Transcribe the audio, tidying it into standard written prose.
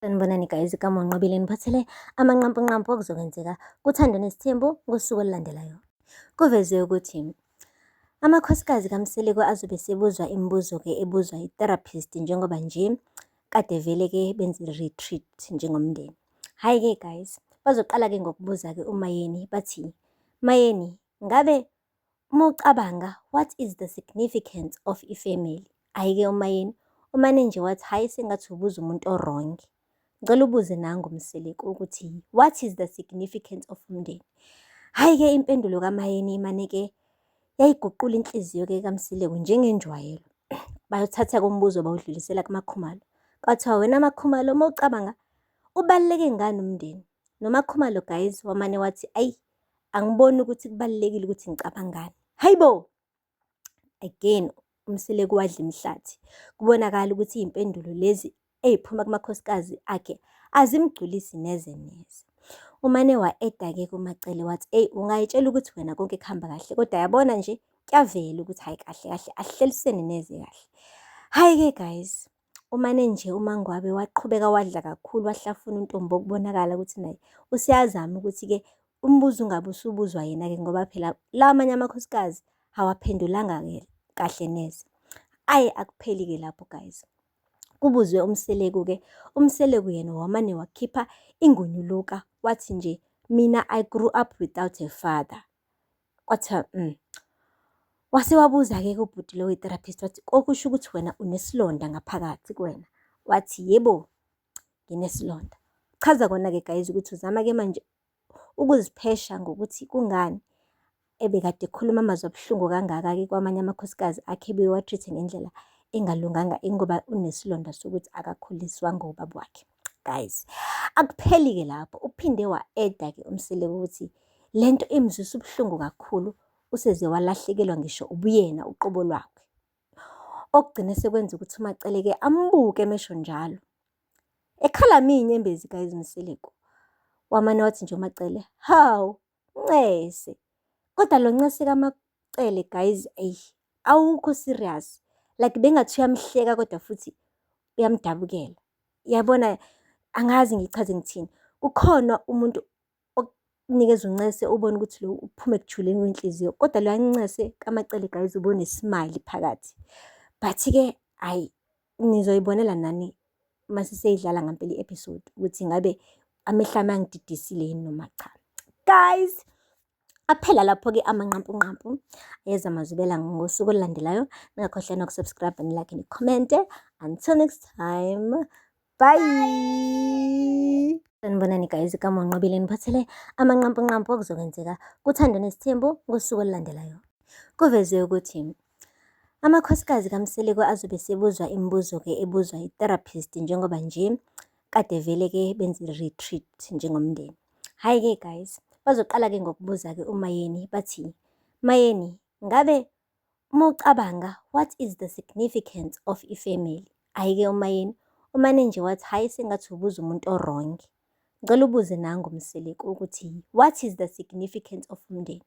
Sanibonani guys, igama uNqobile, niphathele amanqampunqampu okuzokwenzeka kuThando Nesithembu ngosuku olulandelayo. Kuvezwe ukuthi amakhosikazi kaMseleku azobe sebuzwa imibuzo-ke ebuzwa i-therapist njengoba nje kade vele-ke benze i-retreat njengomndeni. Hhayi-ke guys, bazoqala-ke ngokubuza-ke uMaYeni bathi, "MaYeni, ngabe uma ucabanga, what is the significance of i-family?" Hhayi-ke uMaYeni umane nje wathi, "Hhayi, sengathi ubuza umuntu o-wrong. Ngicela ubuze nangu uMseleku ukuthi what is the significance of umndeni?" Hhayi-ke impendulo kaMaYeni imane-ke yayiguqula inhliziyo-ke kaMseleku njengenjwayelo. Bayothatha-ke umbuzo bawudlulisela kuMaKhumalo. Kwathiwa, "Wena MaKhumalo, uma ucabanga, ubaluleke ngani umndeni?" NoMaKhumalo guys wamane wathi, "Ayi, angiboni ukuthi kubalulekile ukuthi ngicabangani." Hayi bo! Again uMseleku wadla imihlathi. Kubonakala ukuthi iy'mpendulo lezi ey'phuma kumakhosikazi akhe azimgculisi neze neze. Umane wa-add-a-ke kuMaCele wathi, "Eyi, ungayitshela ukuthi wena konke kuhamba kahle, kodwa yabona nje kuyavela ukuthi hhayi, kahle kahle asihlelisene neze kahle." Hhayi-ke guys, umane nje uMaNgwabe waqhubeka wadla kakhulu, wahlafuna uNtombi, okubonakala ukuthi naye useyazama ukuthi-ke umbuzo ungabe usubuzwa yena-ke, ngoba phela la amanye amakhosikazi awaphendulanga-ke kahle neze. Ayi, akupheli-ke lapho guys. Kubuzwe uMseleku-ke, uMseleku yena wamane wakhipha ingonyuluka wathi nje, "Mina, I grew up without a father." Kwathiwa, Wase wabuza-ke kubhuti lo we-therapist wathi, "Okusho ukuthi wena unesilonda ngaphakathi kuwena?" Wathi, "Yebo, nginesilonda." Chaza kona-ke guys ukuthi uzama-ke manje ukuziphesha ngokuthi kungani ebekade ekhuluma amazwi abuhlungu kangaka-ke kwamanye amakhosikazi akhe, ebewa-treat-e ngendlela engalunganga, ingoba unesilonda sokuthi akakhuliswanga ubaba wakhe. Guys, akupheli-ke lapho, uphinde wa-add-a-ke uMseleku ukuthi lento imzwisa ubuhlungu kakhulu, useze walahlekelwa ngisho ubuyena uqobo lwakhe. Okugcine sekwenza ukuthi uMaCele-ke ambuke emesho njalo. Ekhala iy'nyembezi guys uMseleku. Wamane wathi nje uMaCele, "Hawu, ncese." Kodwa lo ncese kaMaCele guys, eyi, awukho serious. Like bengathi uyamhleka kodwa futhi uyamdabukela. Yabona, angazi ngichaze ngithini. Kukhona umuntu okunikeza uncese ubone ukuthi lo uphuma ekujuleni kwenhliziyo, kodwa loya ncese kaMaCele guys ubune-smile phakathi. But-ke hhayi, nizoyibonela nani mase seyidlala ngampela i-episode ukuthi ngabe amehlo ami angididisile yini noma cha. Guys, aphela lapho-ke amanqampunqampu ayeza mazubela ngosuku olulandelayo. Ningakhohlwa noku-subscribe, ni-like, ni-comment. Until next time, bye. Sanibonani guys, igama uNqobile, niphathele amanqampunqampu okuzokwenzeka kuThando Nesithembu ngosuku olulandelayo. Kuvezwe ukuthi amakhosikazi kaMseleku azobe sebuzwa imibuzo-ke ebuzwa i-therapist njengoba nje kade vele-ke benze i-retreat njengomndeni. Hhayi-ke guys, bazoqala-ke ngokubuza-ke uMaYeni bathi, "MaYeni, ngabe uma ucabanga, what is the significance of i-family?" Hhayi-ke uMaYeni umane nje wathi, "Hhayi, sengathi ubuza umuntu o-wrong. Ngicela ubuze nangu uMseleku ukuthi what is the significance of umndeni?"